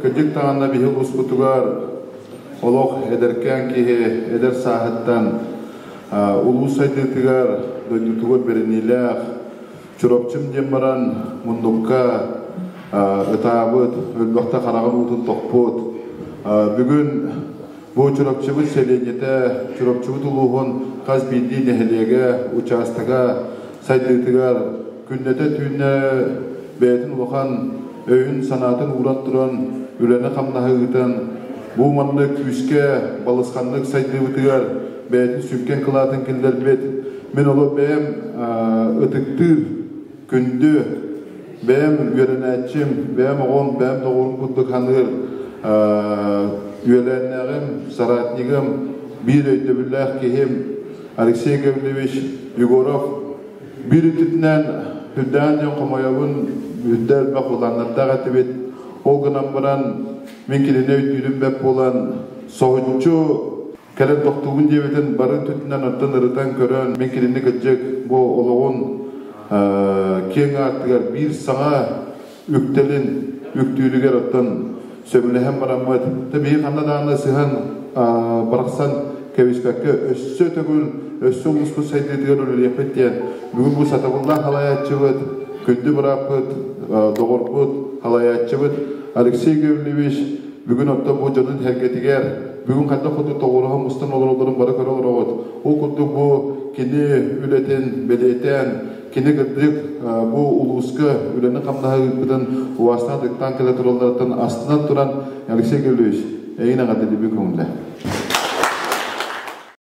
Кырдьык даҕаны биһи улууспутугар олох эдэркээн киһи эдэр сааһыттан улуус сайдыытыгар, дойдутугар бэриниилээх, Чурапчым диэн баран муннукка ытаабыт, өлбөхтө хараҕын уутун тохпут. Бүгүн бу Чурапчыбыт сэлиэнньэтэ, Чурапчыбыт улууһун хас биирдии нэһилиэгэ, учаастага сайдыытыгар күннэтэ түүннэ бэйэтин улахан өйүн-санаатын ууран туран үлэни-хамнаһы ыытан, бу маннык күүскэ, балысханнык сайдыыбытыгар бэйэтин сүҥкэн кылаатын киллэрбит. Мин олох бэйэм ытыктыыр, күндү, бэйэм үөрэнээччим, бэйэм оҕом, бэйэм доҕорум курдук саныыр үөлээннээҕим, соратнигым, биир өйдөбүллээх киһим Алексей Гаврильевич Егоров биир өттүтүнэн үрдээн диэн хомойобун, үрдэ элбэх улааннардаах этибит. Ол гынан баран мин кинини өйдүүрүм бэрт буолан соһуччу кэлэн тохтуубун диэбитин бары өттүтүнэн оттон ырытан көрөн, мин кинини кырдьык бу олоҕун киэҥ аартыгар биир саҥа үктэлин үктүүрүгэр оттон сөбүлэһэн бараммыт, биһи ханна даҕаны сыһан барахсан кэбиспэккэ өссө төгүл өссө улууспут сайдыытыгар үлэлиэхпит диэн бүгүн бу сатабыллаах халайааччыбыт, күндү бырааппыт, доҕорбут, халайааччыбыт Алексей Гаврильевич бүгүн оттон бу дьонун сэргэтигэр бүгүн хайдах курдук тоҕуоруһа мустан олороллорун бары көрө олороҕут. Ол курдук бу кини үлэтин бэлиэтээн, кини кырдьык бу улууска үлэни-хамнаһы ыыппытын убаастаан ытыктаан кэлэ туралларыттан астынан туран Алексей Гаврильевич, эйигин эҕэрдэлиибин көҥүллээ.